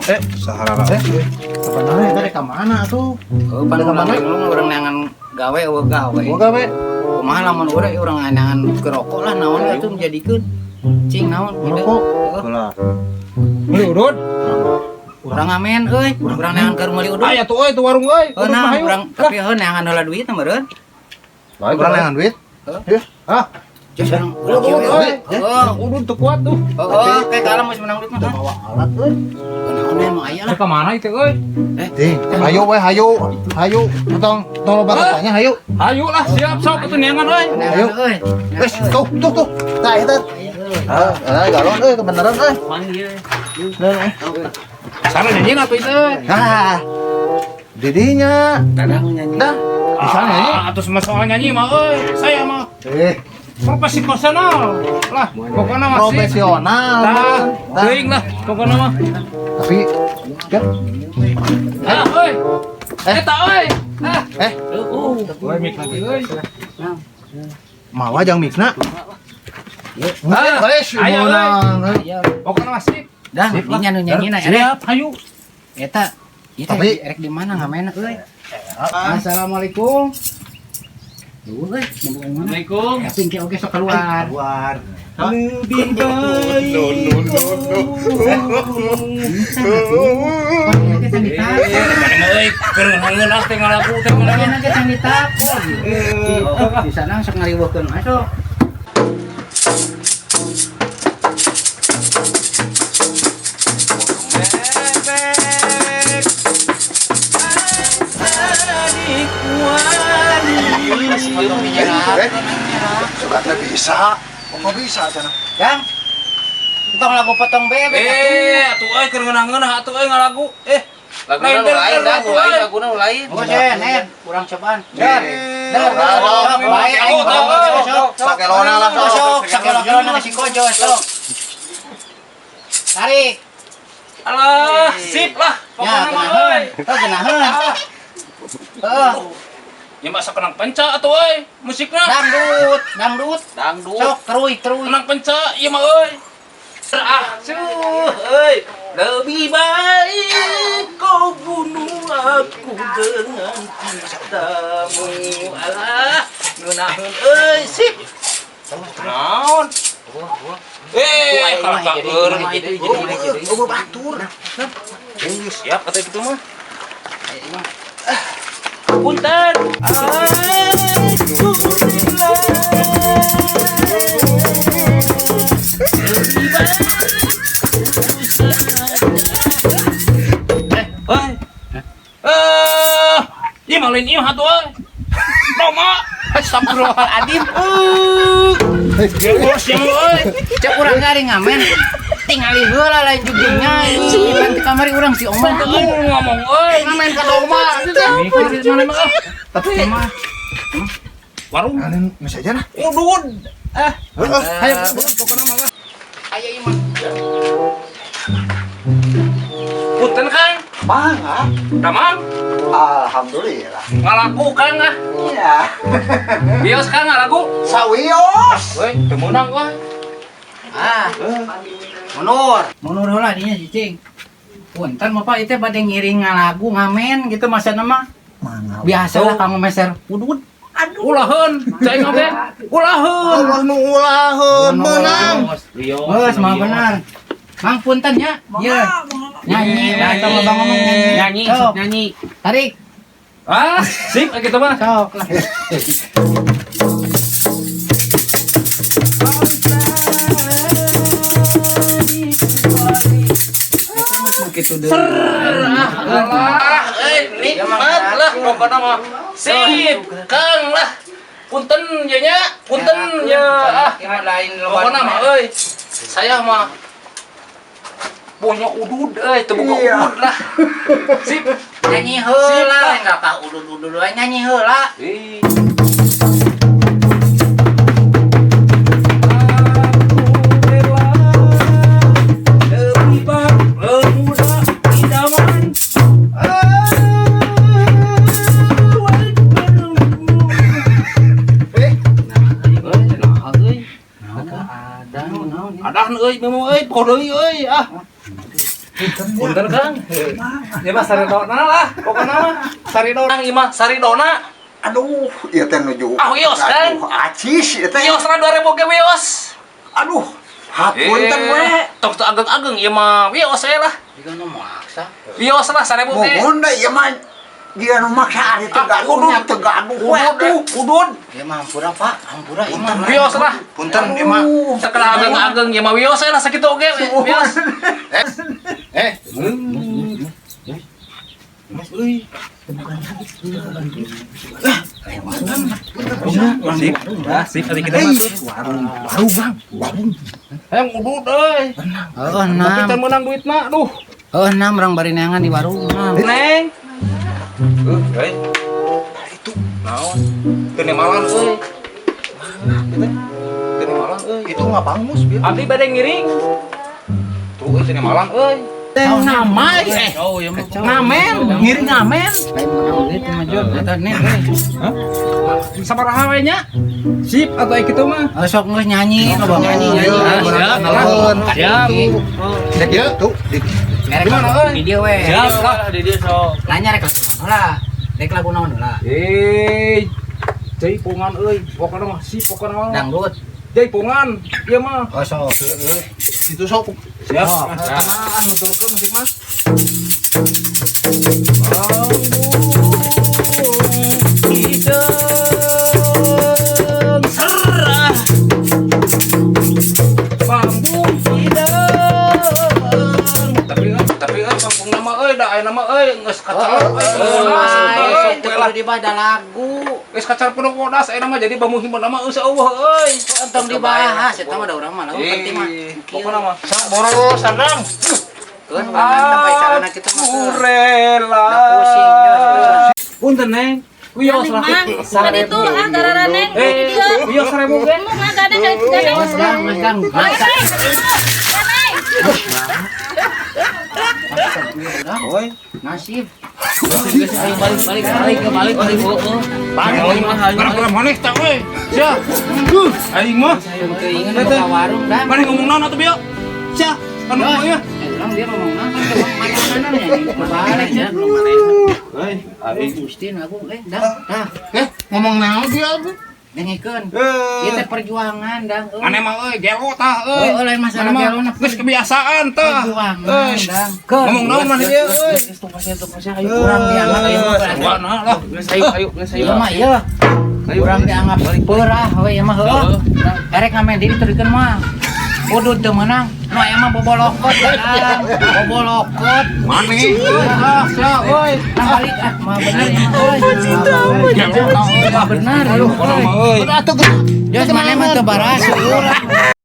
Saharara. Sebenarnya tadi ka mana tuh? Heuh, pan urang urang urang neangan gawe eueuh gawe. Gua gawe. Kumaha lamun urang urang neangan gerokok lah naon atuh menjadikeun. Cing naon ide. Rokok. Heuh, Lah. Meuli udud. Urang ngamen euy, urang neangan keur meuli udud. Aya tuh euy tuh warung euy. Heuh Udud nah, mah hayu. urang tapi heuh neangan heula duit meureun. Urang neangan duit. Heuh. Ya. Ah, Cus urang Udud euy. Heuh. Udud teu kuat tuh. Heuh, kayak kalah geus menang duit mah. teu bawa alat euy. Naon emang aya lah. Ka mana itu euy? Ding, hayu we hayu. Hayu, tong tong loba tanya hayu. Hayu lah siap sok atuh neangan euy. Neangan euy. Wes, tuh tuh tuh. Tah eta. Ah, ah, galon euy kebenaran euy. Manggil. Nah, eh. Sana nyanyi atuh itu euy. Nah. Didinya. Kadang nyanyi. Dah, bisa nyanyi. Ah, atuh sama soal nyanyi mah euy. Saya mah Eh, profesional lah, pokoknya mah sih. profesional. Tah, Tah. teuing lah pokoknya mah. Tapi ya, Ah, euy. Eh. Eta euy. Ah. eh, Euy mik lagi euy. mawa jang mixna. Ah, Wes, ayo, menang. euy. Ayo. Pokoknya mah sip. Dah, Sip lah. dinya nu nyanyi na Siap, hayu. Eta ieu teh Tapi- erek di mana ngamenna euy. Assalamualaikum. Duh euy, nunggu mana? Assalamualaikum. Tapi engke oge sok keluar. Keluar. Lebih baik. No no no no. Mana can ditapok. Mana mah euy, keur ngeunah teh ngalagu teh Mana ngalagu. ge can ditapok. Di sana sok ngariweuhkeun mah sok. Eh, suka teh bisa. Kok bisa cenah? Yang Entong lagu potong bebek Eh, atuh euy keur ngeunah-ngeunah atuh euy ngalagu. Eh, Laguna nu lain dah, nu lain, laguna nu lain. Oh, sen, Nen, kurang cobaan. Eh, Dah, dah, sok, bae aing Sok, sok, sok, sok. Sakelona lah Sok, sok. sakelo-kelona si Kojo, sok. Tarik. Alah, sip lah. Ya, Pokoknya mah euy. genaheun. Heuh, genaheun. Heuh, Ya masa kenang penca atuh euy musikna. dangdut, dangdut. Dangdut. Sok, teruy, teruy. Kenang penca ieu mah euy. Ah, suh euy. Lebih baik kau bunuh aku dengan cintamu. Alah, ngeunaheun euy, sip. Naon? Eh, Tuh, aing mah kalah jadi keur. mah jadi jadi. Eueuh batur. Siap kata gitu mah. Aing mah. Punten. Aku rela. Lebih baik ku saja. Eh, eh, ieu mah lain ieu atuh euy. Roma, Astagfirullahaladzim. Bos yang euy. Cek urang gari ngamen. Tingali heula lain jugjug nyanyi. Kan di kamari urang si Omar. Teu ngomong euy. Ngamen ka domba. Mikir mana mah ah. Tapi Mah. Warung Anin geus aja lah. udud. Ah, Heeh. hayo pokokna mah lah. Aya ieu mah. Punten Kang. Mangga. Damang Alhamdulillah. ngalaku Kang ah. Iya. Bios Kang ngalaku. Sawios. Woi, teu meunang euy. Ah. Mundur. Mundur heula dinya cicing. Punten Bapak itu bade ngiring ngalagu ngamen gitu maksudna mah. Mangga. Biasalah kamu meser udud. Aduh. Ulaheun, cai oge. Ulaheun. Allah nu ulaheun meunang. Geus mah benar. Mang punten nya. Ieu. Nyanyi, nah tong loba ngomong nyanyi. Nyanyi, Sok, nyanyi. tarik. Ah, sip gitu mah. Sok lah. Gitu deh. Ah, euy, nikmat lah pokokna mah. Sip, Kang lah. Punten ye nya, punten ya ah. Lain loba. Pokokna mah euy. Saya mah punya udud euy, teu boga Iya. udud lah. Sip. Nyanyi heula, lain ka udud-udud wae nyanyi heula. Ih. Lebih baik pemuda idaman. Eh, Ada naon Adah euy, memo euy, pokok deui euy ah. Punten Kang. Ya mah saridona lah, pokokna mah. Saridona ieu mah saridona. Aduh, ieu teh nuju. Ah, wios, kan? Aduh, acis ieu teh. Wios na 2000 ge wios. Aduh, hapunten we. Tok teu ageng-ageng ieu mah wios we lah. Jika nu maksa. Wios lah 1000 ge. Mohon da ieu mah dia nu maksa ari teu gaduh, teu gaduh we atuh. Udud. Ya mah hampura Pak, hampura ieu mah. Wios lah. Punten ieu mah. Teu kena ageng-ageng ieu mah wios we lah sakitu oge wios. Eh, Sip, ah, sip hari kita masuk. Warung, Bang. Warung. Hayang udud euy. Heeh, Tapi nam. teu meunang duitna, duh. Heeh, nam urang bari neangan di warung. Nam. Neng. Euy. Itu naon? Teu malam euy. Teu malam euy. Itu nggak bangus biar. Abdi bade ngiring. Tuh euy teu malam euy. Nama eh. Ngamen, ngiring ngamen. Lain menang duit mah Jod, eta nih. Sabaraha we nya? Sip atau kitu mah. Oh, sok geus nyanyi, loba nyanyi nyanyi. Siap, siap. Cek ieu tuh. Rek Di mana, euy? Di dieu we. Siap lah di dieu sok. Nanya rek lagu naon lah. Rek lagu naon lah. Eh, jaipongan euy, pokona mah sip pokona mah. Dangdut. Jaipongan, ieu mah. Oh, sok. Itu sok. Siap. Oh. Nah, nuturkeun musik mah. Bambu hideung serah. Bambu hideung. Tapi kampung nama euy da aya nama euy geus kacal euy. Sok Sok teu kudu dibahas da lagu. Geus kacal penuh bodas aya nama jadi bambu himbon nama euy eueuh euy. Entong dibahas eta mah da urang mah lagu penting mah. Pokona mah sang boros sanang. Keun mantap bae carana kitu mah. Aku rela. Da pusing ya. Punten Neng. Wios lah. Bukan itu ah gara neng Eh, wios 1000 ge. Lu mah gak ada kali gak Mas Dang, Mas Dang. Masa Oi. nasib. Balik balik balik balik balik heueuh. Gara-gara maneh tah euy. Sia. Aing mah. Teu inget ka warung dah. Maneh ngomong naon atuh bieu? Sia, kan ngomong ieu. Urang dia ngomong naon kan mana nyanyi balik ya. Euy, aing Gusti aku dah dah. Ngomong naon dia tuh? Dengekeun. Ieu teh perjuangan dang. Maneh mah euy gelo tah euy. Oh, lain masalah Maneh mah gelona. Geus kebiasaan tah. Perjuangan Euy. dang. Ngomong naon maneh ieu euy. Geus tong ayo urang dianggap ayo Sarwana lah. Geus ayo ayo geus Ieu mah ieu. Urang dianggap peurah we ieu mah heueuh. Erek ngamen di diterikeun mah. Udud teu meunang. Nu aya mah bobolokot dang. Bobolokot. Maneh euy. Ah, sia euy. Nah balik ah mah bener ieu mah euy. Gelo tah euy. Mah bener. Pokona mah euy. Udah atuh. Jos maneh mah teu baras urang.